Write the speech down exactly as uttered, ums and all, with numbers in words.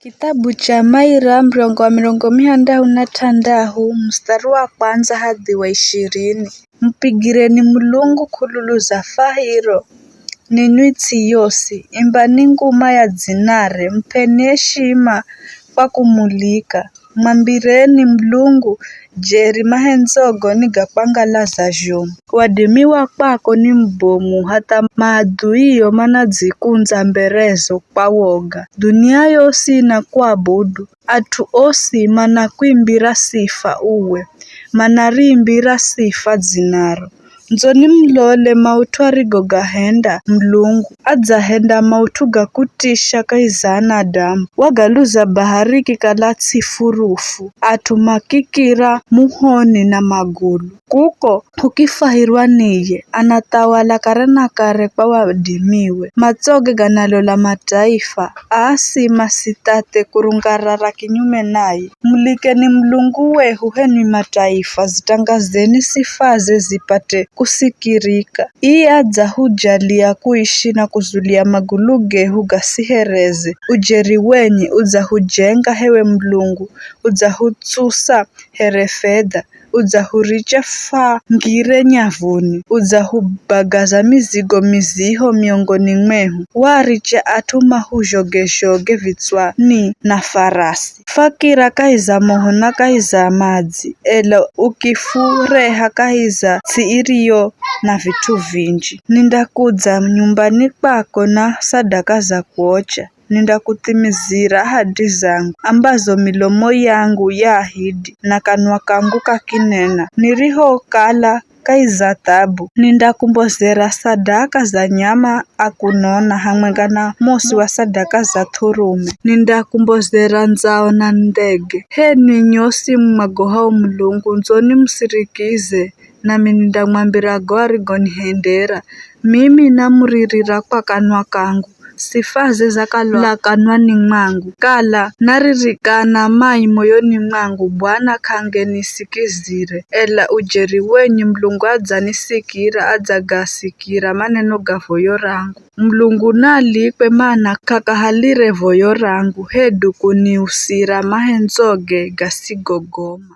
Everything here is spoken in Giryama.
Kitabu cha Maira, muryango wa mirongo mihandahu na t'andahu, mustari wa kwandza hadhi wa ishirini. Mupigireni Mulungu k'ululu za fahiro, ninwi ts'i yosi, imbani nguma ya dzinare, mup'eni eshima kwa kumulika. Mwambireni Mulungu jeri mahendzogo ni ga kwangalaza zhomu. Wadimiwa kwako ni mubomu, hatha maadhuio manadzikundza mberezo kwa woga. Dhunia yosi inakuabudu, at'u osi manakwimbira sifa uwe, manariimbira sifa dzinaro. Ndzoni mulole maut'u arigogahenda Mulungu, adzahenda maut'u ga kutisha kahi za anadamu. Wagaluza bahari ikikala ts'i furufu, at'u makikira muhoni na magulu. Kuko hukifwahirwa niye, anathawala kare na kare kwa wadimiwe. Matsoge ganalola mataifa, aasi masithathe kurungarara kinyume naye. Mulikeni Mulungu wehu henwi mataifa, zitangazeni sifaze zipate kusikirika. Iye adzahujalia kuishi na kuzulia magulu gehu gasihereze. Ujeri wenye udzahujenga hewe Mulungu, udzahutsusa here fedha, udzahuricha fangire nyavuni, udzahubagaza mizigo miziho miongoni mwehu, waricha at'u mahuzhoge-zhoge vitswani na farasi. Fwakira kahi za moho na kahi za madzi, ela ukifureha kahi za ts'i iriyo na vit'u vinji. Nindakudza nyumbani kwako na sadaka za kuocha, nindakuthimizira ahadi zangu, ambazo milomo yangu yaahidi, na kanwa kangu kakinena. Nirihokala kahi za thabu, nindakumbozera sadaka za nyama a kunona hamwenga na mosi wa sadaka za thurume. Nindakumbozera ndzao na ndhege. Henwi nyosi mumagohao Mulungu, ndzoni musirikize, nami nindamwambira go arigonihendera. Mimi namuririra kwa kanwa kangu, sifaze zakala kanwani mwangu. Kala naririkana mai moyoni mwangu, Bwana k'angenisikizire. Ela ujeri wenye Mulungu adzanisikira, adzagasikira maneno ga voyo rangu. Mulungu naalikwe, mana k'akahalire voyo rangu, hedu kuniusira mahendzoge gasigogoma.